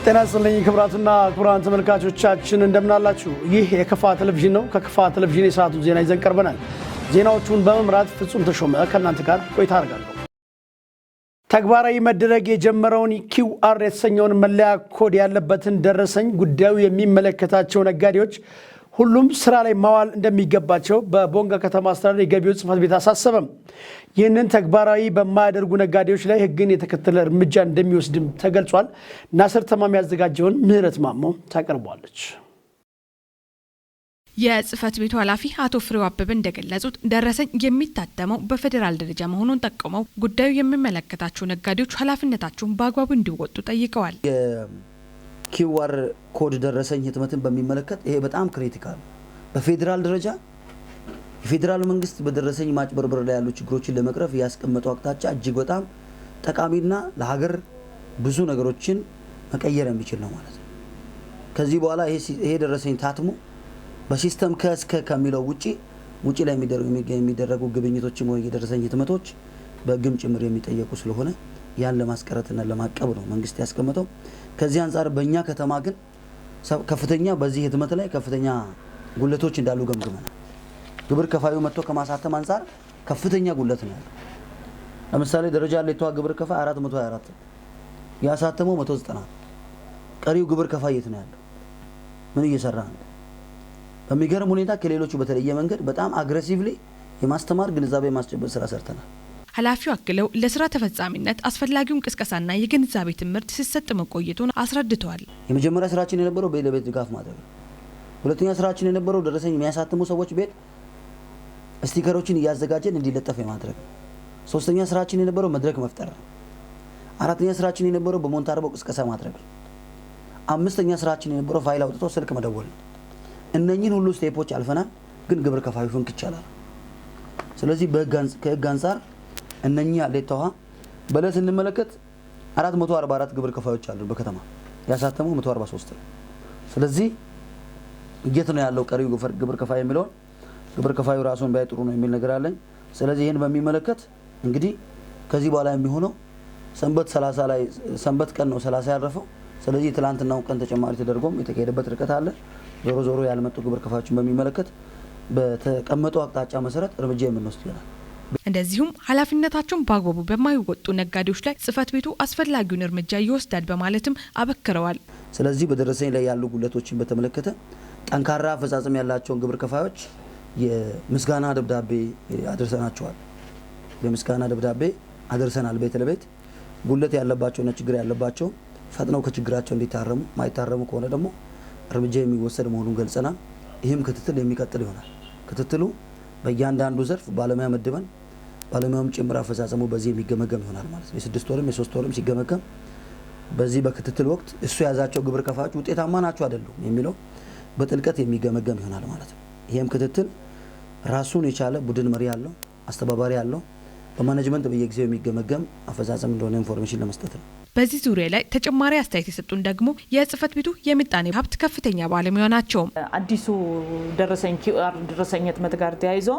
ጤና ይስጥልኝ ክቡራትና ክቡራን ተመልካቾቻችን፣ እንደምናላችሁ። ይህ የከፋ ቴሌቪዥን ነው። ከከፋ ቴሌቪዥን የሰዓቱን ዜና ይዘን ቀርበናል። ዜናዎቹን በመምራት ፍጹም ተሾመ ከእናንተ ጋር ቆይታ አደርጋለሁ። ተግባራዊ መደረግ የጀመረውን QR የተሰኘውን መለያ ኮድ ያለበትን ደረሰኝ ጉዳዩ የሚመለከታቸው ነጋዴዎች ሁሉም ስራ ላይ ማዋል እንደሚገባቸው በቦንጋ ከተማ አስተዳደር የገቢዎች ጽሕፈት ቤት አሳሰበም። ይህንን ተግባራዊ በማያደርጉ ነጋዴዎች ላይ ሕግን የተከተለ እርምጃ እንደሚወስድም ተገልጿል። ናስር ተማም ያዘጋጀውን ምህረት ማሞ ታቀርበዋለች። የጽህፈት ቤቱ ኃላፊ አቶ ፍሬው አበበ እንደገለጹት፣ ደረሰኝ የሚታተመው በፌዴራል ደረጃ መሆኑን ጠቁመው ጉዳዩ የሚመለከታቸው ነጋዴዎች ኃላፊነታቸውን በአግባቡ እንዲወጡ ጠይቀዋል። የ QR code ደረሰኝ ህትመትን በሚመለከት ይሄ በጣም critical፣ በፌዴራል ደረጃ የፌዴራል መንግስት በደረሰኝ ማጭበርበር ላይ ያሉ ችግሮችን ለመቅረፍ ያስቀመጠው አቅጣጫ እጅግ በጣም ጠቃሚና ለሀገር ብዙ ነገሮችን መቀየር የሚችል ነው ማለት ነው። ከዚህ በኋላ ይሄ ደረሰኝ ታትሞ በ system ከእስከ ከሚለው ውጪ ላይ የሚደረጉ ግብይቶችም ወይ የደረሰኝ ህትመቶች በህግም ጭምር የሚጠየቁ ስለሆነ ያን ለማስቀረትና ለማቀብ ነው መንግስት ያስቀመጠው። ከዚህ አንጻር በእኛ ከተማ ግን ከፍተኛ በዚህ ህትመት ላይ ከፍተኛ ጉለቶች እንዳሉ ገምግመናል። ግብር ከፋዩ መጥቶ ከማሳተም አንጻር ከፍተኛ ጉለት ነው ያለው። ለምሳሌ ደረጃ ሌቷ ግብር ከፋይ 424፣ ያሳተመው 190። ቀሪው ግብር ከፋይ የት ነው ያለው? ምን እየሰራ ነው? በሚገርም ሁኔታ ከሌሎቹ በተለየ መንገድ በጣም aggressively የማስተማር፣ ግንዛቤ የማስጨበጥ ስራ ሰርተናል። ኃላፊው አክለው ለስራ ተፈጻሚነት አስፈላጊውን ቅስቀሳና የግንዛቤ ትምህርት ሲሰጥ መቆየቱን አስረድተዋል። የመጀመሪያ ስራችን የነበረው ቤት ለቤት ድጋፍ ማድረግ ነው። ሁለተኛ ስራችን የነበረው ደረሰኝ የሚያሳትሙ ሰዎች ቤት sticker ኦችን እያዘጋጀን እንዲለጠፍ የማድረግ ነው። ሶስተኛ ስራችን የነበረው መድረክ መፍጠር ነው። አራተኛ ስራችን የነበረው በሞንታርቦ ቅስቀሳ ማድረግ ነው። አምስተኛ ስራችን የነበረው ፋይል አውጥቶ ስልክ መደወል ነው። እነኚህን ሁሉ step ኦች አልፈናል፣ ግን ግብር ከፋዩ ፍንክች አላለም። ስለዚህ ከህግ አንጻር እነኚህ አሌታ ውሃ በለ ስንመለከት 444 ግብር ከፋዮች አሉ፣ በከተማ ያሳተመው 143 ነው። ስለዚህ የት ነው ያለው ቀሪው ግብር ከፋይ የሚለውን ግብር ከፋዩ ራሱን ቢያይ ጥሩ ነው የሚል ነገር አለኝ። ስለዚህ ይህን በሚመለከት እንግዲህ ከዚህ በኋላ የሚሆነው ሰንበት 30 ላይ፣ ሰንበት ቀን ነው 30 ያረፈው። ስለዚህ ትላንትናው ቀን ተጨማሪ ተደርጎም የተካሄደበት ርቀት አለ። ዞሮ ዞሮ ያልመጡ ግብር ከፋዮችን በሚመለከት በተቀመጠው አቅጣጫ መሰረት እርምጃ የምንወስድ ይሆናል። እንደዚሁም ኃላፊነታቸውን በአግባቡ በማይወጡ ነጋዴዎች ላይ ጽሕፈት ቤቱ አስፈላጊውን እርምጃ ይወስዳል በማለትም አበክረዋል። ስለዚህ በደረሰኝ ላይ ያሉ ጉድለቶችን በተመለከተ ጠንካራ አፈጻጸም ያላቸውን ግብር ከፋዮች የምስጋና ደብዳቤ አድርሰናቸዋል። የምስጋና ደብዳቤ አድርሰናል። ቤት ለቤት ጉድለት ያለባቸውና ችግር ያለባቸው ፈጥነው ከችግራቸው እንዲታረሙ፣ ማይታረሙ ከሆነ ደግሞ እርምጃ የሚወሰድ መሆኑን ገልጸናል። ይህም ክትትል የሚቀጥል ይሆናል። ክትትሉ በእያንዳንዱ ዘርፍ ባለሙያ መድበን ባለሙያውም ጭምር አፈጻጸሙ በዚህ የሚገመገም ይሆናል ማለት ነው። የ6 ወርም የ3 ወርም ሲገመገም በዚህ በክትትል ወቅት እሱ የያዛቸው ግብር ከፋዮች ውጤታማ ናቸው አይደሉም የሚለው በጥልቀት የሚገመገም ይሆናል ማለት ነው። ይህም ክትትል ራሱን የቻለ ቡድን መሪ ያለው፣ አስተባባሪ ያለው፣ በ management በየጊዜው የሚገመገም አፈጻጸም እንደሆነ information ለመስጠት ነው። በዚህ ዙሪያ ላይ ተጨማሪ አስተያየት የሰጡን ደግሞ የጽህፈት ቤቱ የምጣኔ ሀብት ከፍተኛ ባለሙያ ናቸው። አዲሱ ደረሰኝ QR ደረሰኝ ህትመት ጋር ተያይዞ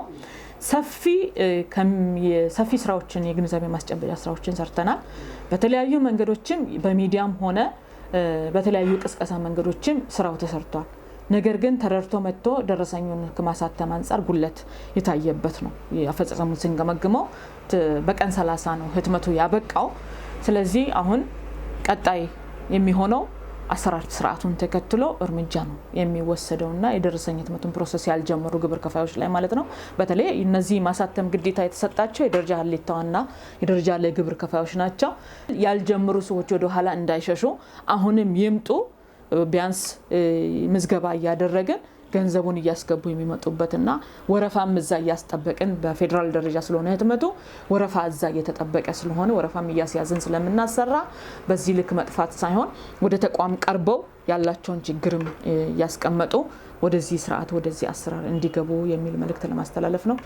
ሰፊ ስራዎችን፣ የግንዛቤ ማስጨበጫ ስራዎችን ሰርተናል። በተለያዩ መንገዶችም በሚዲያም ሆነ በተለያዩ ቅስቀሳ መንገዶችም ስራው ተሰርቷል። ነገር ግን ተረድቶ መጥቶ ደረሰኙን ከማሳተም አንጻር ጉለት የታየበት ነው። አፈጻጸሙን ስንገመግመው በቀን 30 ነው ህትመቱ ያበቃው። ስለዚህ አሁን ቀጣይ የሚሆነው አሰራር ስርዓቱን ተከትሎ እርምጃ ነው የሚወሰደውና የደረሰኝ ህትመቱን process ያልጀመሩ ግብር ከፋዮች ላይ ማለት ነው። በተለይ እነዚህ ማሳተም ግዴታ የተሰጣቸው የደረጃ ሀሌታዋና የደረጃ ለ ግብር ከፋዮች ናቸው። ያልጀመሩ ሰዎች ወደ ኋላ እንዳይሸሹ አሁንም ይምጡ። ቢያንስ ምዝገባ እያደረግን ገንዘቡን እያስገቡ የሚመጡበትና ወረፋም እዛ እያስጠበቅን፣ በፌዴራል ደረጃ ስለሆነ ህትመቱ ወረፋ እዛ እየተጠበቀ ስለሆነ ወረፋም እያስያዝን ስለምናሰራ፣ በዚህ ልክ መጥፋት ሳይሆን ወደ ተቋም ቀርበው ያላቸውን ችግርም እያስቀመጡ ወደዚህ ስርዓት፣ ወደዚህ አሰራር እንዲገቡ የሚል መልእክት ለማስተላለፍ ነው።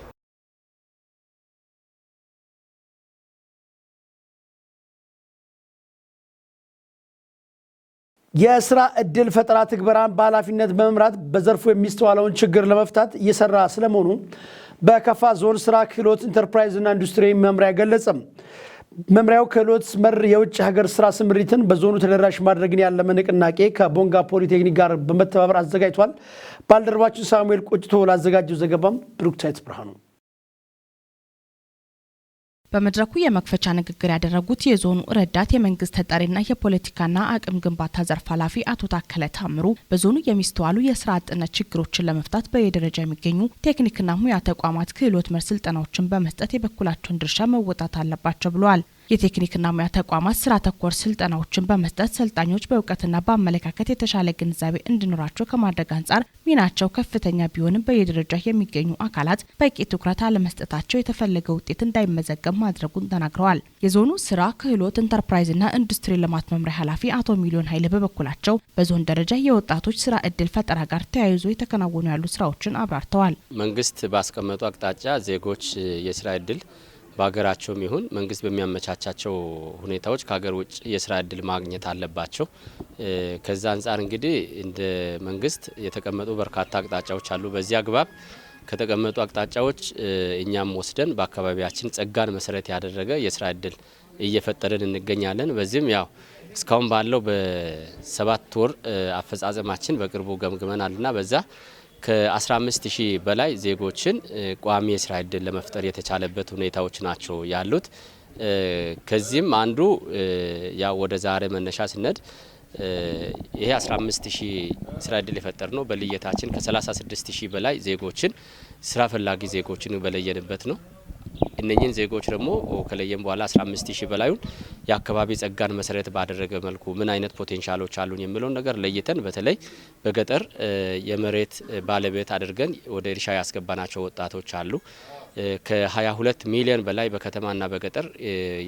የስራ ዕድል ፈጠራ ትግበራን በኃላፊነት በመምራት በዘርፉ የሚስተዋለውን ችግር ለመፍታት እየሰራ ስለመሆኑ በከፋ ዞን ስራ ክህሎት ኢንተርፕራይዝና ኢንዱስትሪ መምሪያ ገለጸም። መምሪያው ክህሎት መር የውጭ ሀገር ስራ ስምሪትን በዞኑ ተደራሽ ማድረግን ያለመ ንቅናቄ ከቦንጋ ፖሊቴክኒክ ጋር በመተባበር አዘጋጅቷል። ባልደረባችን ሳሙኤል ቆጭቶ ላዘጋጀው ዘገባም ብሩክታይት ብርሃኑ። በመድረኩ የመክፈቻ ንግግር ያደረጉት የዞኑ ረዳት የመንግስት ተጠሪና የፖለቲካና አቅም ግንባታ ዘርፍ ኃላፊ አቶ ታከለ ታምሩ በዞኑ የሚስተዋሉ የስራ አጥነት ችግሮችን ለመፍታት በየደረጃ የሚገኙ ቴክኒክና ሙያ ተቋማት ክህሎት መር ስልጠናዎችን በመስጠት የበኩላቸውን ድርሻ መወጣት አለባቸው ብለዋል። የቴክኒክና ሙያ ተቋማት ስራ ተኮር ስልጠናዎችን በመስጠት ሰልጣኞች በእውቀትና በአመለካከት የተሻለ ግንዛቤ እንዲኖራቸው ከማድረግ አንጻር ሚናቸው ከፍተኛ ቢሆንም፣ በየደረጃ የሚገኙ አካላት በቂ ትኩረት አለመስጠታቸው የተፈለገ ውጤት እንዳይመዘገብ ማድረጉን ተናግረዋል። የዞኑ ስራ፣ ክህሎት፣ ኢንተርፕራይዝና ኢንዱስትሪ ልማት መምሪያ ኃላፊ አቶ ሚሊዮን ኃይለ በበኩላቸው በዞን ደረጃ የወጣቶች ስራ እድል ፈጠራ ጋር ተያይዞ የተከናወኑ ያሉ ስራዎችን አብራርተዋል። መንግስት ባስቀመጡ አቅጣጫ ዜጎች የስራ እድል በሀገራቸውም ይሁን መንግስት በሚያመቻቻቸው ሁኔታዎች ከሀገር ውጭ የስራ እድል ማግኘት አለባቸው። ከዛ አንጻር እንግዲህ እንደ መንግስት የተቀመጡ በርካታ አቅጣጫዎች አሉ። በዚህ አግባብ ከተቀመጡ አቅጣጫዎች እኛም ወስደን በአካባቢያችን ጸጋን መሰረት ያደረገ የስራ እድል እየፈጠርን እንገኛለን። በዚህም ያው እስካሁን ባለው በ7 ወር አፈጻጸማችን በቅርቡ ገምግመናልና በዛ ከ15 ሺህ በላይ ዜጎችን ቋሚ የስራ እድል ለመፍጠር የተቻለበት ሁኔታዎች ናቸው ያሉት። ከዚህም አንዱ ያው ወደ ዛሬ መነሻ ስነድ ይሄ 15 ሺህ ስራ እድል የፈጠር ነው። በልየታችን ከ36 ሺህ በላይ ዜጎችን፣ ስራ ፈላጊ ዜጎችን በለየንበት ነው። እነኚህን ዜጎች ደግሞ ከለየን በኋላ 15 ሺህ በላዩን የአካባቢ ጸጋን መሰረት ባደረገ መልኩ ምን አይነት potential ኦች አሉን የሚለውን ነገር ለይተን፣ በተለይ በገጠር የመሬት ባለቤት አድርገን ወደ እርሻ ያስገባናቸው ወጣቶች አሉ። ከ22 ሚሊዮን በላይ በከተማና በገጠር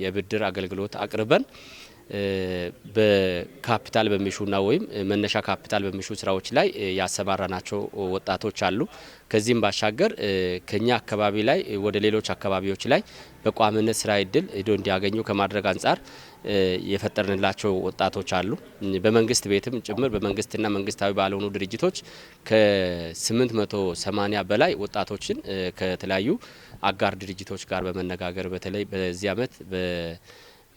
የብድር አገልግሎት አቅርበን በካፒታል በሚሹና ወይም መነሻ ካፒታል በሚሹ ስራዎች ላይ ያሰማራናቸው ወጣቶች አሉ። ከዚህም ባሻገር ከኛ አካባቢ ላይ ወደ ሌሎች አካባቢዎች ላይ በቋሚነት ስራ እድል ሄዶ እንዲያገኙ ከማድረግ አንጻር የፈጠርንላቸው ወጣቶች አሉ። በመንግስት ቤትም ጭምር፣ በመንግስትና መንግስታዊ ባልሆኑ ድርጅቶች ከ880 በላይ ወጣቶችን ከተለያዩ አጋር ድርጅቶች ጋር በመነጋገር፣ በተለይ በዚህ አመት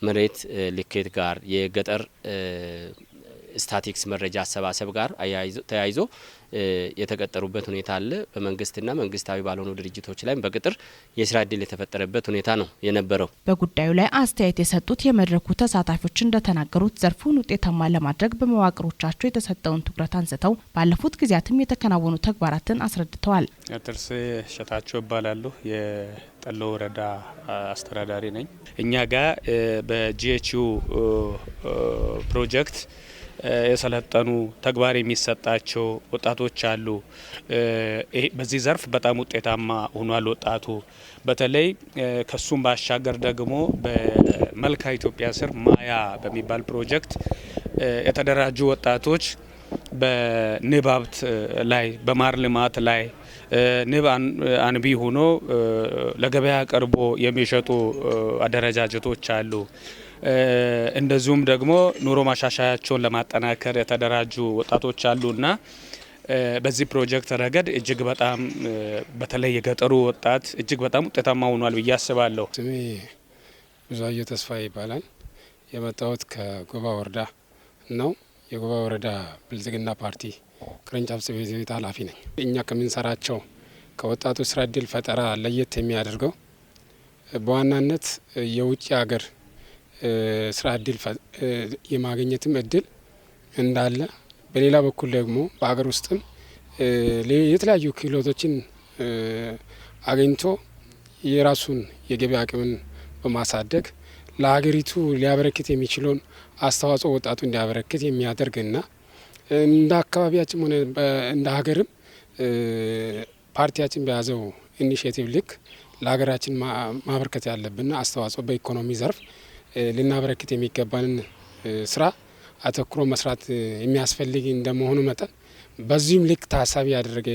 መሬት ልኬት ጋር፣ የገጠር ስታቲክስ መረጃ አሰባሰብ ጋር ተያይዞ የተቀጠሩበት ሁኔታ አለ። በመንግስትና መንግስታዊ ባልሆኑ ድርጅቶች ላይም በቅጥር የስራ እድል የተፈጠረበት ሁኔታ ነው የነበረው። በጉዳዩ ላይ አስተያየት የሰጡት የመድረኩ ተሳታፊዎች እንደተናገሩት ዘርፉን ውጤታማ ለማድረግ በመዋቅሮቻቸው የተሰጠውን ትኩረት አንስተው ባለፉት ጊዜያትም የተከናወኑ ተግባራትን አስረድተዋል። ጥርሴ ሸታቸው እባላለሁ። የጠሎ ወረዳ አስተዳዳሪ ነኝ። እኛ ጋር በ GHU ፕሮጀክት የሰለጠኑ፣ ተግባር የሚሰጣቸው ወጣቶች አሉ። በዚህ ዘርፍ በጣም ውጤታማ ሆኗል ወጣቱ። በተለይ ከሱም ባሻገር ደግሞ በመልካ ኢትዮጵያ ስር ማያ በሚባል ፕሮጀክት የተደራጁ ወጣቶች በንብ ሀብት ላይ፣ በማር ልማት ላይ ንብ አንቢ ሆኖ ለገበያ ቀርቦ የሚሸጡ አደረጃጀቶች አሉ። እንደዚሁም ደግሞ ኑሮ ማሻሻያቸውን ለማጠናከር የተደራጁ ወጣቶች አሉና በዚህ ፕሮጀክት ረገድ እጅግ በጣም፣ በተለይ የገጠሩ ወጣት እጅግ በጣም ውጤታማ ሆኗል ብዬ አስባለሁ። ስሜ ብዙአየሁ ተስፋዬ ይባላል። የመጣሁት ከጎባ ወረዳ ነው። የጎባ ወረዳ ብልጽግና ፓርቲ ቅርንጫፍ ጽሕፈት ቤት ኃላፊ ነኝ። እኛ ከምንሰራቸው ከወጣቱ ስራ እድል ፈጠራ ለየት የሚያደርገው በዋናነት የውጭ ሀገር ስራ እድል የማግኘትም እድል እንዳለ፣ በሌላ በኩል ደግሞ በሀገር ውስጥም የተለያዩ ክህሎቶችን አግኝቶ የራሱን የገቢ አቅምን በማሳደግ ለሀገሪቱ ሊያበረክት የሚችለውን አስተዋጽኦ ወጣቱ እንዲያበረክት የሚያደርግና እንደ አካባቢያችን ሆነ እንደ ሀገርም ፓርቲያችን በያዘው initiative ልክ ለሀገራችን ማበርከት ያለብን አስተዋጽኦ በኢኮኖሚ ዘርፍ ልናበረክት የሚገባንን ስራ አተኩሮ መስራት የሚያስፈልግ እንደመሆኑ መጠን በዚህም ልክ ታሳቢ ያደረገ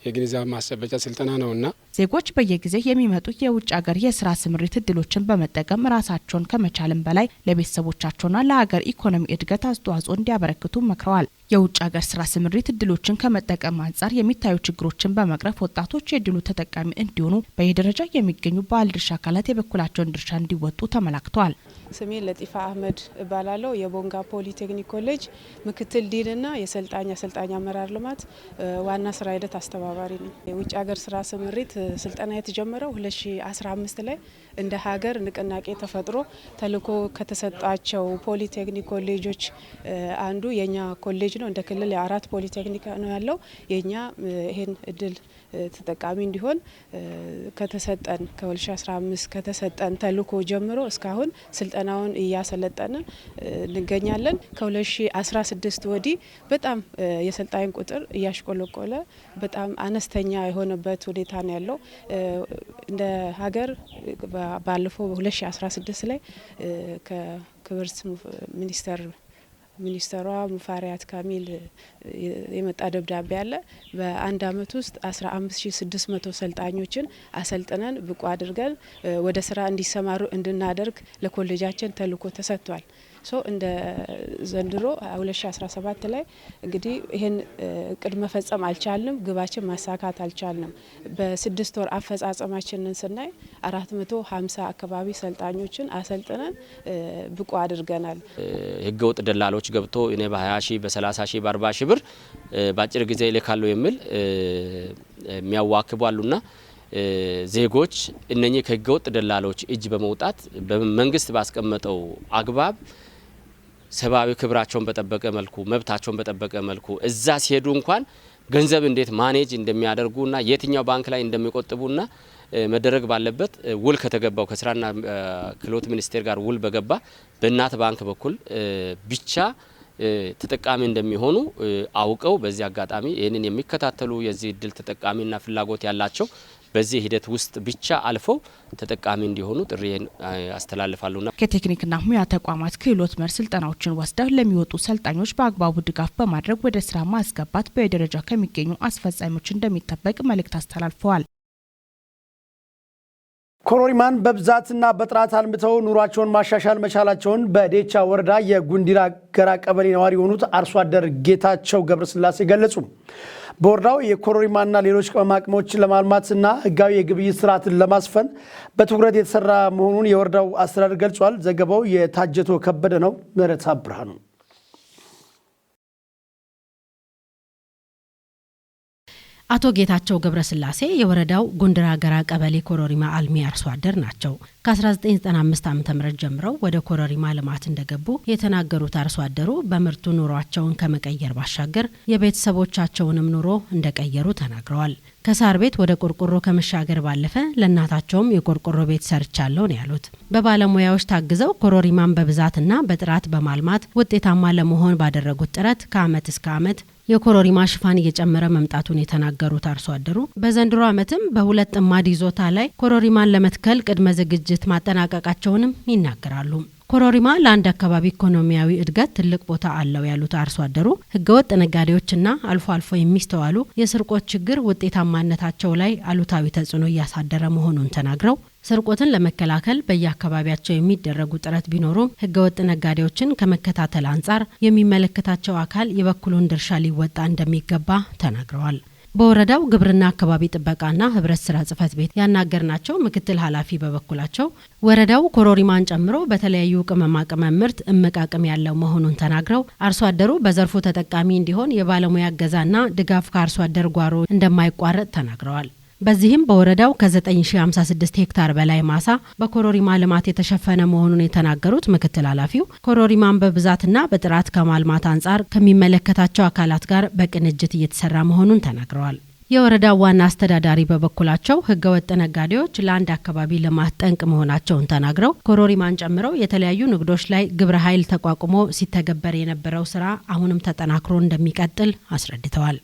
የግንዛቤ ማስጨበጫ ስልጠና ነውና ዜጎች በየጊዜው የሚመጡ የውጭ ሀገር የስራ ስምሪት እድሎችን በመጠቀም ራሳቸውን ከመቻልም በላይ ለቤተሰቦቻቸውና ለሀገር ኢኮኖሚ እድገት አስተዋጽኦ እንዲያበረክቱ መክረዋል። የውጭ ሀገር ስራ ስምሪት እድሎችን ከመጠቀም አንጻር የሚታዩ ችግሮችን በመቅረፍ ወጣቶች የእድሉ ተጠቃሚ እንዲሆኑ በየደረጃው የሚገኙ ባለድርሻ አካላት የበኩላቸውን ድርሻ እንዲወጡ ተመላክተዋል። ስሜ ለጢፋ አህመድ እባላለሁ። የቦንጋ ፖሊቴክኒክ ኮሌጅ ምክትል ዲንና የሰልጣኝ አሰልጣኝ አመራር ልማት ዋና ስራ ሂደት አስተባባሪ ነኝ። የውጭ ሀገር ስራ ስምሪት ስልጠና የተጀመረው 2015 ላይ እንደ ሀገር ንቅናቄ ተፈጥሮ ተልዕኮ ከተሰጣቸው ፖሊቴክኒክ ኮሌጆች አንዱ የኛ ኮሌጅ ነው። እንደ ክልል የአራት ፖሊቴክኒክ ነው ያለው። የኛ ይሄን እድል ተጠቃሚ እንዲሆን ከተሰጠን ከ2015 ከተሰጠን ተልዕኮ ጀምሮ እስካሁን ስልጠናውን እያሰለጠንን እንገኛለን። ከ2016 ወዲህ በጣም የሰልጣኝ ቁጥር እያሽቆለቆለ በጣም አነስተኛ የሆነበት ሁኔታ ነው ያለው። እንደ ሀገር ባለፈው 2016 ላይ ከክብርት ሚኒስተሯ ሙፈሪያት ካሚል የመጣ ደብዳቤ አለ። በአንድ አመት ውስጥ 15600 ሰልጣኞችን አሰልጥነን ብቁ አድርገን ወደ ስራ እንዲሰማሩ እንድናደርግ ለኮሌጃችን ተልዕኮ ተሰጥቷል። So እንደ ዘንድሮ 2017 ላይ እንግዲህ ይሄን እቅድ መፈጸም አልቻልንም፣ ግባችን ማሳካት አልቻልንም። በ6 ወር አፈጻጸማችንን ስናይ 450 አካባቢ ሰልጣኞችን አሰልጥነን ብቁ አድርገናል። ህገወጥ ደላሎች ገብቶ እኔ በ20 ሺህ፣ በ30 ሺህ፣ በ40 ሺህ ብር በአጭር ጊዜ ይልካሉ የሚል የሚያዋክቡ አሉና ዜጎች እነኚህ ከህገወጥ ደላሎች እጅ በመውጣት በመንግስት ባስቀመጠው አግባብ ሰብአዊ ክብራቸውን በጠበቀ መልኩ፣ መብታቸውን በጠበቀ መልኩ፣ እዛ ሲሄዱ እንኳን ገንዘብ እንዴት manage እንደሚያደርጉና የትኛው ባንክ ላይ እንደሚቆጥቡና መደረግ ባለበት ውል ከተገባው ከስራና ክህሎት ሚኒስቴር ጋር ውል በገባ በእናት ባንክ በኩል ብቻ ተጠቃሚ እንደሚሆኑ አውቀው፣ በዚህ አጋጣሚ ይህንን የሚከታተሉ የዚህ እድል ተጠቃሚና ፍላጎት ያላቸው በዚህ ሂደት ውስጥ ብቻ አልፈው ተጠቃሚ እንዲሆኑ ጥሪዬን አስተላልፋለሁና። ከቴክኒክና ሙያ ተቋማት ክህሎት መር ስልጠናዎችን ወስደው ለሚወጡ ሰልጣኞች በአግባቡ ድጋፍ በማድረግ ወደ ስራ ማስገባት በየደረጃው ከሚገኙ አስፈጻሚዎች እንደሚጠበቅ መልእክት አስተላልፈዋል። ኮሮሪማን በብዛትና በጥራት አልምተው ኑሯቸውን ማሻሻል መቻላቸውን በዴቻ ወረዳ የጉንዲራ ገራ ቀበሌ ነዋሪ የሆኑት አርሶ አደር ጌታቸው ገብረስላሴ ገለጹ። በወረዳው የኮሮሪማና ሌሎች ቅመማ ቅመሞችን ለማልማትና ሕጋዊ የግብይት ስርዓትን ለማስፈን በትኩረት የተሰራ መሆኑን የወረዳው አስተዳደር ገልጿል። ዘገባው የታጀቶ ከበደ ነው። ምህረት ብርሃኑ። አቶ ጌታቸው ገብረስላሴ የወረዳው ጉንድራ ገራ ቀበሌ ኮረሪማ አልሚ አርሶ አደር ናቸው። ከ1995 ዓ ም ጀምረው ወደ ኮረሪማ ልማት እንደገቡ የተናገሩት አርሶ አደሩ በምርቱ ኑሯቸውን ከመቀየር ባሻገር የቤተሰቦቻቸውንም ኑሮ እንደቀየሩ ተናግረዋል። ከሳር ቤት ወደ ቆርቆሮ ከመሻገር ባለፈ ለእናታቸውም የቆርቆሮ ቤት ሰርቻለሁ ነው ያሉት። በባለሙያዎች ታግዘው ኮረሪማን በብዛትና በጥራት በማልማት ውጤታማ ለመሆን ባደረጉት ጥረት ከአመት እስከ አመት የኮረሪማ ሽፋን እየጨመረ መምጣቱን የተናገሩት አርሶ አደሩ በዘንድሮ ዓመትም በሁለት ጥማድ ይዞታ ላይ ኮረሪማን ለመትከል ቅድመ ዝግጅት ማጠናቀቃቸውንም ይናገራሉ። ኮረሪማ ለአንድ አካባቢ ኢኮኖሚያዊ እድገት ትልቅ ቦታ አለው ያሉት አርሶ አደሩ ህገወጥ ነጋዴዎችና አልፎ አልፎ የሚስተዋሉ የስርቆት ችግር ውጤታማነታቸው ላይ አሉታዊ ተጽዕኖ እያሳደረ መሆኑን ተናግረው ስርቆትን ለመከላከል በየአካባቢያቸው የሚደረጉ ጥረት ቢኖሩም ህገወጥ ነጋዴዎችን ከመከታተል አንጻር የሚመለከታቸው አካል የበኩሉን ድርሻ ሊወጣ እንደሚገባ ተናግረዋል። በወረዳው ግብርና አካባቢ ጥበቃና ህብረት ስራ ጽህፈት ቤት ያናገርናቸው ምክትል ኃላፊ በበኩላቸው ወረዳው ኮረሪማን ጨምሮ በተለያዩ ቅመማ ቅመም ምርት እምቅ አቅም ያለው መሆኑን ተናግረው አርሶ አደሩ በዘርፉ ተጠቃሚ እንዲሆን የባለሙያ እገዛና ድጋፍ ከአርሶ አደር ጓሮ እንደማይቋረጥ ተናግረዋል። በዚህም በወረዳው ከ9056 ሄክታር በላይ ማሳ በኮረሪማ ልማት የተሸፈነ መሆኑን የተናገሩት ምክትል ኃላፊው ኮረሪማን በብዛትና በጥራት ከማልማት አንጻር ከሚመለከታቸው አካላት ጋር በቅንጅት እየተሰራ መሆኑን ተናግረዋል። የወረዳው ዋና አስተዳዳሪ በበኩላቸው ህገወጥ ነጋዴዎች ለአንድ አካባቢ ልማት ጠንቅ መሆናቸውን ተናግረው ኮረሪማን ጨምረው የተለያዩ ንግዶች ላይ ግብረ ኃይል ተቋቁሞ ሲተገበር የነበረው ስራ አሁንም ተጠናክሮ እንደሚቀጥል አስረድተዋል።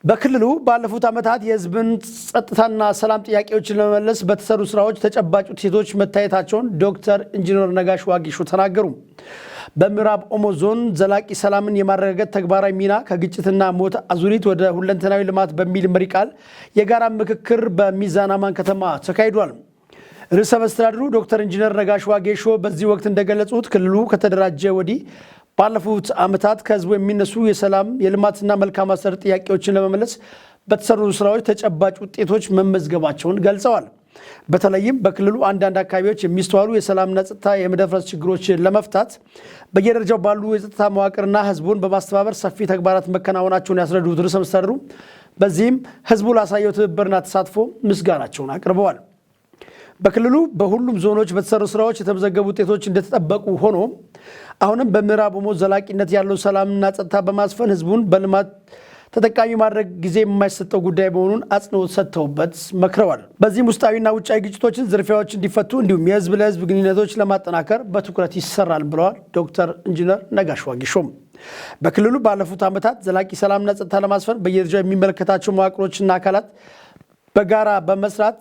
በክልሉ ባለፉት ዓመታት የሕዝብን ጸጥታና ሰላም ጥያቄዎችን ለመመለስ በተሰሩ ስራዎች ተጨባጭ ውጤቶች መታየታቸውን ዶክተር ኢንጂነር ነጋሽ ዋጌሾ ተናገሩ። በምዕራብ ኦሞ ዞን ዘላቂ ሰላምን የማረጋገጥ ተግባራዊ ሚና ከግጭትና ሞት አዙሪት ወደ ሁለንተናዊ ልማት በሚል መሪ ቃል የጋራ ምክክር በሚዛን አማን ከተማ ተካሂዷል። ርዕሰ መስተዳድሩ ዶክተር ኢንጂነር ነጋሽ ዋጌሾ በዚህ ወቅት እንደገለጹት፣ ክልሉ ከተደራጀ ወዲህ ባለፉት ዓመታት ከህዝቡ የሚነሱ የሰላም፣ የልማትና መልካም አስተዳደር ጥያቄዎችን ለመመለስ በተሰሩ ስራዎች ተጨባጭ ውጤቶች መመዝገባቸውን ገልጸዋል። በተለይም በክልሉ አንዳንድ አካባቢዎች የሚስተዋሉ የሰላምና ጸጥታ የመደፍረስ ችግሮችን ለመፍታት በየደረጃው ባሉ የጸጥታ መዋቅርና ህዝቡን በማስተባበር ሰፊ ተግባራት መከናወናቸውን ያስረዱት ርዕሰ መስተዳድሩ፣ በዚህም ህዝቡ ላሳየው ትብብርና ተሳትፎ ምስጋናቸውን አቅርበዋል። በክልሉ በሁሉም ዞኖች በተሰሩ ስራዎች የተመዘገቡ ውጤቶች እንደተጠበቁ ሆኖ፣ አሁንም በምዕራብ ኦሞ ዘላቂነት ያለው ሰላምና ጸጥታ በማስፈን ህዝቡን በልማት ተጠቃሚ ማድረግ ጊዜ የማይሰጠው ጉዳይ መሆኑን አጽንኦት ሰጥተውበት መክረዋል። በዚህም ውስጣዊና ውጫዊ ግጭቶችን፣ ዝርፊያዎች እንዲፈቱ እንዲሁም የህዝብ ለህዝብ ግንኙነቶች ለማጠናከር በትኩረት ይሰራል ብለዋል ዶክተር ኢንጂነር ነጋሽ ዋጌሾም። በክልሉ ባለፉት ዓመታት ዘላቂ ሰላምና ጸጥታ ለማስፈን በየደረጃው የሚመለከታቸው መዋቅሮችና አካላት በጋራ በመስራት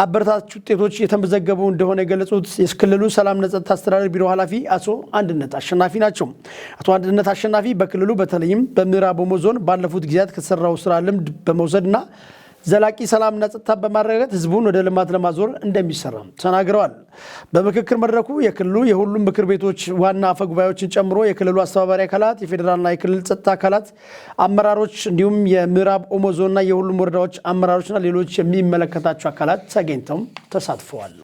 አበረታች ውጤቶች የተመዘገቡ እንደሆነ የገለጹት የክልሉ ሰላምና ጸጥታ አስተዳደር ቢሮ ኃላፊ አቶ አንድነት አሸናፊ ናቸው። አቶ አንድነት አሸናፊ በክልሉ በተለይም በምዕራብ ኦሞ ዞን ባለፉት ጊዜያት ከተሰራው ስራ ልምድ በመውሰድና ዘላቂ ሰላምና ጸጥታ በማረጋገጥ ህዝቡን ወደ ልማት ለማዞር እንደሚሰራ ተናግረዋል። በምክክር መድረኩ የክልሉ የሁሉም ምክር ቤቶች ዋና አፈ ጉባኤዎችን ጨምሮ የክልሉ አስተባባሪ አካላት፣ የፌዴራልና የክልል ጸጥታ አካላት አመራሮች እንዲሁም የምዕራብ ኦሞ ዞንና የሁሉም ወረዳዎች አመራሮችና ሌሎች የሚመለከታቸው አካላት ተገኝተው ተሳትፈዋል።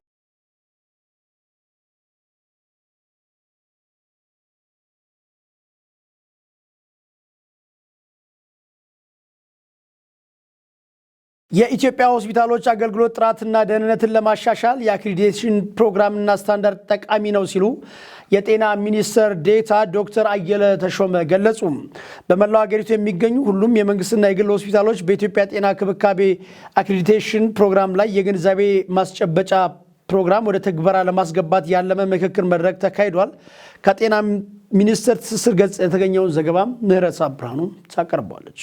የኢትዮጵያ ሆስፒታሎች አገልግሎት ጥራትና ደህንነትን ለማሻሻል የ accreditation ፕሮግራምና ስታንዳርድ ጠቃሚ ነው ሲሉ የጤና ሚኒስትር ዴኤታ ዶክተር አየለ ተሾመ ገለጹ። በመላው ሀገሪቱ የሚገኙ ሁሉም የመንግስትና የግል ሆስፒታሎች በኢትዮጵያ ጤና ክብካቤ accreditation ፕሮግራም ላይ የግንዛቤ ማስጨበጫ ፕሮግራም ወደ ትግበራ ለማስገባት ያለመ ምክክር መድረክ ተካሂዷል። ከጤና ሚኒስቴር ትስስር ገጽ የተገኘውን ዘገባ ምህረት ብርሃኑ ታቀርበዋለች።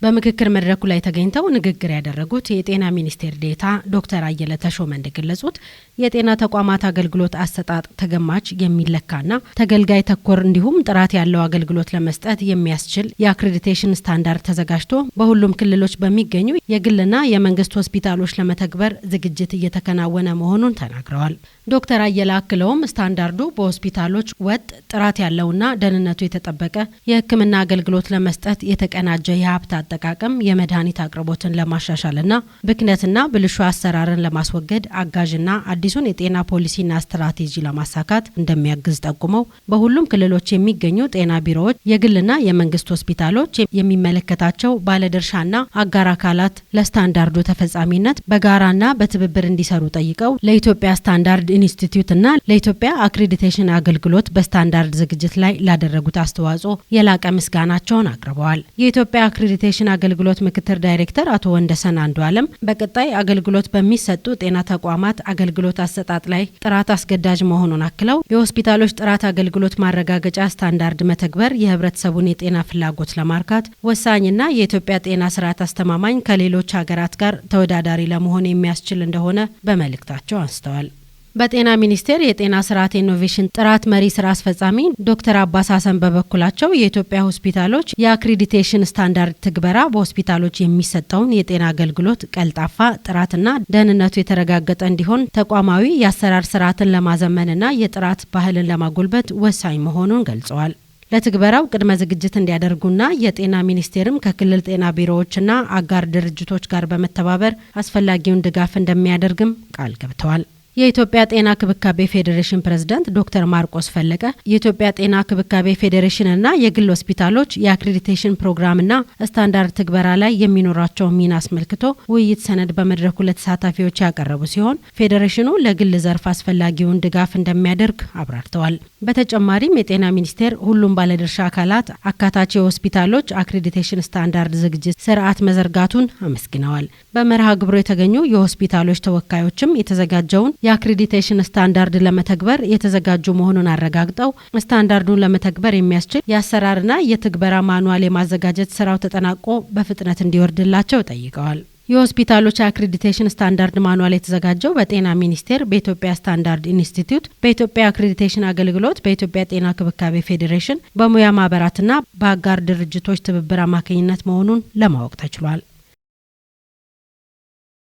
በምክክር መድረኩ ላይ ተገኝተው ንግግር ያደረጉት የጤና ሚኒስቴር ዴኤታ ዶክተር አየለ ተሾመ እንደገለጹት፣ የጤና ተቋማት አገልግሎት አሰጣጥ ተገማች፣ የሚለካና ተገልጋይ ተኮር እንዲሁም ጥራት ያለው አገልግሎት ለመስጠት የሚያስችል የ accreditation ስታንዳርድ ተዘጋጅቶ በሁሉም ክልሎች በሚገኙ የግልና የመንግስት ሆስፒታሎች ለመተግበር ዝግጅት እየተከናወነ መሆኑን ተናግረዋል። ዶክተር አየለ አክለውም ስታንዳርዱ በሆስፒታሎች ወጥ፣ ጥራት ያለውና ደህንነቱ የተጠበቀ የሕክምና አገልግሎት ለመስጠት፣ የተቀናጀ የሀብት አጠቃቀም፣ የመድኃኒት አቅርቦትን ለማሻሻልና ብክነትና ብልሹ አሰራርን ለማስወገድ አጋዥና አዲሱን የጤና ፖሊሲና ስትራቴጂ ለማሳካት እንደሚያግዝ ጠቁመው፣ በሁሉም ክልሎች የሚገኙ ጤና ቢሮዎች፣ የግልና የመንግስት ሆስፒታሎች፣ የሚመለከታቸው ባለድርሻና አጋር አካላት ለስታንዳርዱ ተፈጻሚነት በጋራና በትብብር እንዲሰሩ ጠይቀው፣ ለኢትዮጵያ ስታንዳርድ ኢንስቲትዩትና ለኢትዮጵያ አክሬዲቴሽን አገልግሎት በስታንዳርድ ዝግጅት ላይ ላደረጉት አስተዋጽኦ የላቀ ምስጋናቸውን አቅርበዋል። የኢትዮጵያ አክሬዲቴሽን አገልግሎት ምክትል ዳይሬክተር አቶ ወንደሰን አንዱ አለም በቀጣይ አገልግሎት በሚሰጡ ጤና ተቋማት አገልግሎት አሰጣጥ ላይ ጥራት አስገዳጅ መሆኑን አክለው፣ የሆስፒታሎች ጥራት አገልግሎት ማረጋገጫ ስታንዳርድ መተግበር የህብረተሰቡን የጤና ፍላጎት ለማርካት ወሳኝና የኢትዮጵያ ጤና ስርዓት አስተማማኝ፣ ከሌሎች ሀገራት ጋር ተወዳዳሪ ለመሆን የሚያስችል እንደሆነ በመልእክታቸው አንስተዋል። በጤና ሚኒስቴር የጤና ስርዓት ኢኖቬሽን ጥራት መሪ ስራ አስፈጻሚ ዶክተር አባስ ሀሰን በበኩላቸው፣ የኢትዮጵያ ሆስፒታሎች የ accreditation ስታንዳርድ ትግበራ በሆስፒታሎች የሚሰጠውን የጤና አገልግሎት ቀልጣፋ፣ ጥራትና ደህንነቱ የተረጋገጠ እንዲሆን ተቋማዊ የአሰራር ስርዓትን ለማዘመንና የጥራት ባህልን ለማጎልበት ወሳኝ መሆኑን ገልጸዋል። ለትግበራው ቅድመ ዝግጅት እንዲያደርጉና የጤና ሚኒስቴርም ከክልል ጤና ቢሮዎችና አጋር ድርጅቶች ጋር በመተባበር አስፈላጊውን ድጋፍ እንደሚያደርግም ቃል ገብተዋል። የኢትዮጵያ ጤና ክብካቤ ፌዴሬሽን ፕሬዝዳንት ዶክተር ማርቆስ ፈለቀ የኢትዮጵያ ጤና ክብካቤ ፌዴሬሽንና የግል ሆስፒታሎች የ accreditation ፕሮግራምና ስታንዳርድ ትግበራ ላይ የሚኖራቸውን ሚና አስመልክቶ ውይይት ሰነድ በመድረኩ ለተሳታፊዎች ያቀረቡ ሲሆን፣ ፌዴሬሽኑ ለግል ዘርፍ አስፈላጊውን ድጋፍ እንደሚያደርግ አብራርተዋል። በተጨማሪም የጤና ሚኒስቴር ሁሉም ባለድርሻ አካላት አካታች የሆስፒታሎች accreditation ስታንዳርድ ዝግጅት ስርዓት መዘርጋቱን አመስግነዋል። በመርሃ ግብሩ የተገኙ የሆስፒታሎች ተወካዮችም የተዘጋጀውን የአክሬዲቴሽን ስታንዳርድ ለመተግበር የተዘጋጁ መሆኑን አረጋግጠው፣ ስታንዳርዱን ለመተግበር የሚያስችል የአሰራርና የትግበራ ማኑዋል የማዘጋጀት ስራው ተጠናቆ በፍጥነት እንዲወርድላቸው ጠይቀዋል። የሆስፒታሎች አክሬዲቴሽን ስታንዳርድ ማኑዋል የተዘጋጀው በጤና ሚኒስቴር፣ በኢትዮጵያ ስታንዳርድ ኢንስቲትዩት፣ በኢትዮጵያ አክሬዲቴሽን አገልግሎት፣ በኢትዮጵያ ጤና ክብካቤ ፌዴሬሽን፣ በሙያ ማህበራትና በአጋር ድርጅቶች ትብብር አማካኝነት መሆኑን ለማወቅ ተችሏል።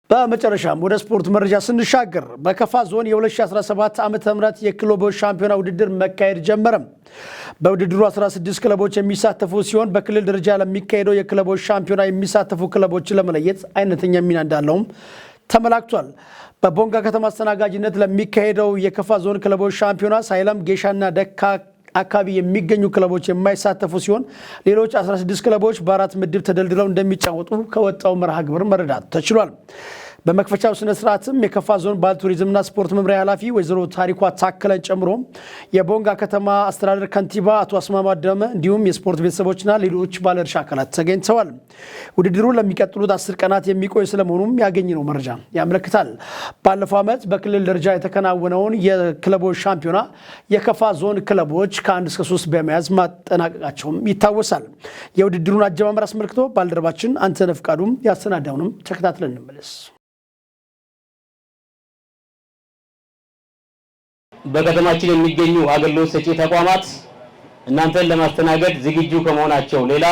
በመጨረሻም ወደ ስፖርት መረጃ ስንሻገር፣ በከፋ ዞን የ2017 ዓ ም የክለቦች ሻምፒዮና ውድድር መካሄድ ጀመረ። በውድድሩ 16 ክለቦች የሚሳተፉ ሲሆን፣ በክልል ደረጃ ለሚካሄደው የክለቦች ሻምፒዮና የሚሳተፉ ክለቦችን ለመለየት አይነተኛ ሚና እንዳለውም ተመላክቷል። በቦንጋ ከተማ አስተናጋጅነት ለሚካሄደው የከፋ ዞን ክለቦች ሻምፒዮና ሳይለም፣ ጌሻና ደካ አካባቢ የሚገኙ ክለቦች የማይሳተፉ ሲሆን፣ ሌሎች 16 ክለቦች በአራት ምድብ ተደልድለው እንደሚጫወቱ ከወጣው መርሃ ግብር መረዳት ተችሏል። በመክፈቻው ስነ ስርዓትም የከፋ ዞን ባህል ቱሪዝምና ስፖርት መምሪያ ኃላፊ ወይዘሮ ታሪኳ ታከለን ጨምሮ የቦንጋ ከተማ አስተዳደር ከንቲባ አቶ አስማማ ደመ እንዲሁም የስፖርት ቤተሰቦችና ሌሎች ባለድርሻ አካላት ተገኝተዋል። ውድድሩ ለሚቀጥሉት 10 ቀናት የሚቆይ ስለመሆኑም ያገኘነው መረጃ ያመለክታል። ባለፈው ዓመት በክልል ደረጃ የተከናወነውን የክለቦች ሻምፒዮና የከፋ ዞን ክለቦች ከ1 እስከ 3 በመያዝ ማጠናቀቃቸውም ይታወሳል። የውድድሩን አጀማመር አስመልክቶ ባልደረባችን አንተነህ ፍቃዱም ያሰናዳውንም ተከታትለን እንመለስ። በከተማችን የሚገኙ አገልግሎት ሰጪ ተቋማት እናንተን ለማስተናገድ ዝግጁ ከመሆናቸው ሌላ፣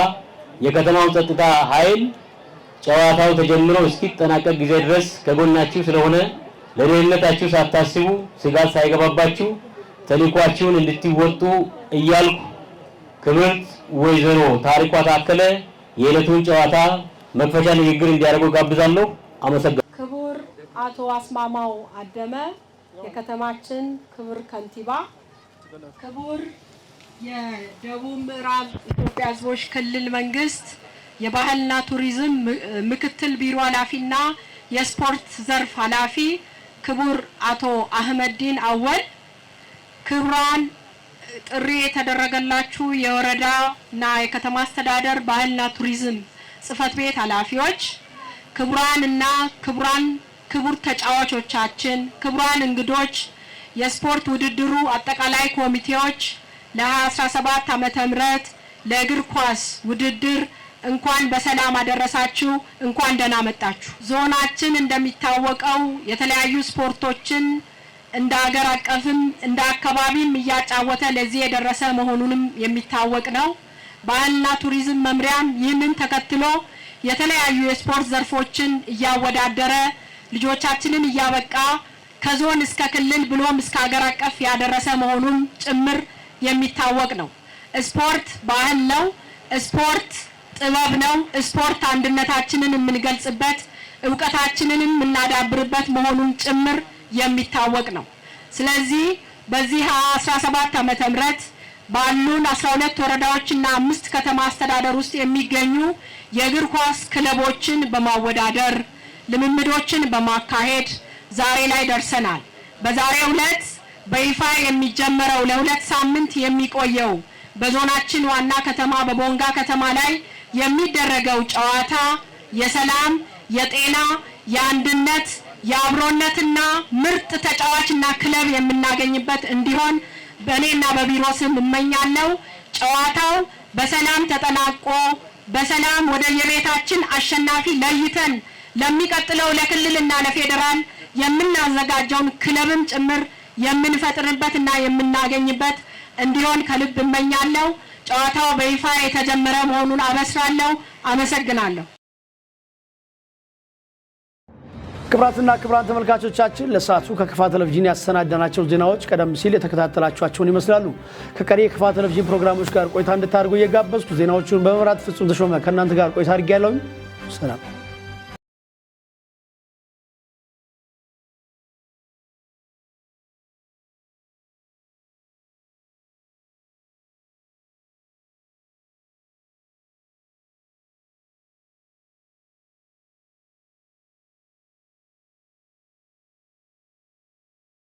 የከተማው ጸጥታ ኃይል ጨዋታው ተጀምሮ እስኪጠናቀቅ ጊዜ ድረስ ከጎናችሁ ስለሆነ ለደህንነታችሁ ሳታስቡ፣ ስጋት ሳይገባባችሁ ተልዕኳችሁን እንድትወጡ እያልኩ፣ ክብርት ወይዘሮ ታሪኳ ታከለ የዕለቱን ጨዋታ መክፈቻ ንግግር እንዲያደርጉ ጋብዛለሁ። አመሰግናለሁ። ክቡር አቶ አስማማው አደመ የከተማችን ክቡር ከንቲባ፣ ክቡር የደቡብ ምዕራብ ኢትዮጵያ ሕዝቦች ክልል መንግስት የባህልና ቱሪዝም ምክትል ቢሮ ኃላፊና የስፖርት ዘርፍ ኃላፊ ክቡር አቶ አህመዲን አወል፣ ክቡራን ጥሪ የተደረገላችሁ የወረዳና የከተማ አስተዳደር ባህልና ቱሪዝም ጽሕፈት ቤት ኃላፊዎች፣ ክቡራን እና ክቡራን ክቡር ተጫዋቾቻችን፣ ክቡራን እንግዶች፣ የስፖርት ውድድሩ አጠቃላይ ኮሚቴዎች፣ ለ2017 ዓ.ም. ለእግር ኳስ ውድድር እንኳን በሰላም አደረሳችሁ፣ እንኳን ደህና መጣችሁ። ዞናችን እንደሚታወቀው የተለያዩ ስፖርቶችን እንደ ሀገር አቀፍም እንደ አካባቢም እያጫወተ ለዚህ የደረሰ መሆኑንም የሚታወቅ ነው። ባህልና ቱሪዝም መምሪያም ይህንን ተከትሎ የተለያዩ የስፖርት ዘርፎችን እያወዳደረ፣ ልጆቻችንን እያበቃ፣ ከዞን እስከ ክልል ብሎም እስከ ሀገር አቀፍ ያደረሰ መሆኑም ጭምር የሚታወቅ ነው። ስፖርት ባህል ነው። ስፖርት ጥበብ ነው። ስፖርት አንድነታችንን የምንገልጽበት፣ እውቀታችንንም የምናዳብርበት መሆኑን ጭምር የሚታወቅ ነው። ስለዚህ በዚህ 17 ዓ.ም. ባሉን 12 ወረዳዎችና አምስት ከተማ አስተዳደር ውስጥ የሚገኙ የእግር ኳስ ክለቦችን በማወዳደር፣ ልምምዶችን በማካሄድ ዛሬ ላይ ደርሰናል። በዛሬው ዕለት በይፋ የሚጀመረው፣ ለ2 ሳምንት የሚቆየው፣ በዞናችን ዋና ከተማ በቦንጋ ከተማ ላይ የሚደረገው ጨዋታ የሰላም፣ የጤና፣ የአንድነት፣ የአብሮነትና ምርጥ ተጫዋችና ክለብ የምናገኝበት እንዲሆን በእኔና በቢሮ ስም እመኛለሁ። ጨዋታው በሰላም ተጠናቆ በሰላም ወደ የቤታችን አሸናፊ ለይተን ለሚቀጥለው ለክልልና ለፌዴራል የምናዘጋጀውን ክለብም ጭምር የምንፈጥርበትና የምናገኝበት እንዲሆን ከልብ እመኛለሁ። ጨዋታው በይፋ የተጀመረ መሆኑን አበስራለሁ። አመሰግናለሁ። ክቡራትና ክቡራን ተመልካቾቻችን፣ ለሰዓቱ ከከፋ ቴሌቪዥን ያሰናዳናቸው ዜናዎች ቀደም ሲል የተከታተላችኋቸውን ይመስላሉ። ከቀሪ የከፋ ቴሌቪዥን ፕሮግራሞች ጋር ቆይታ እንድታደርጉ እየጋበዝኩ፣ ዜናዎቹን በመምራት ፍጹም ተሾመ ከእናንተ ጋር ቆይታ አድርጌያለሁኝ። ሰላም።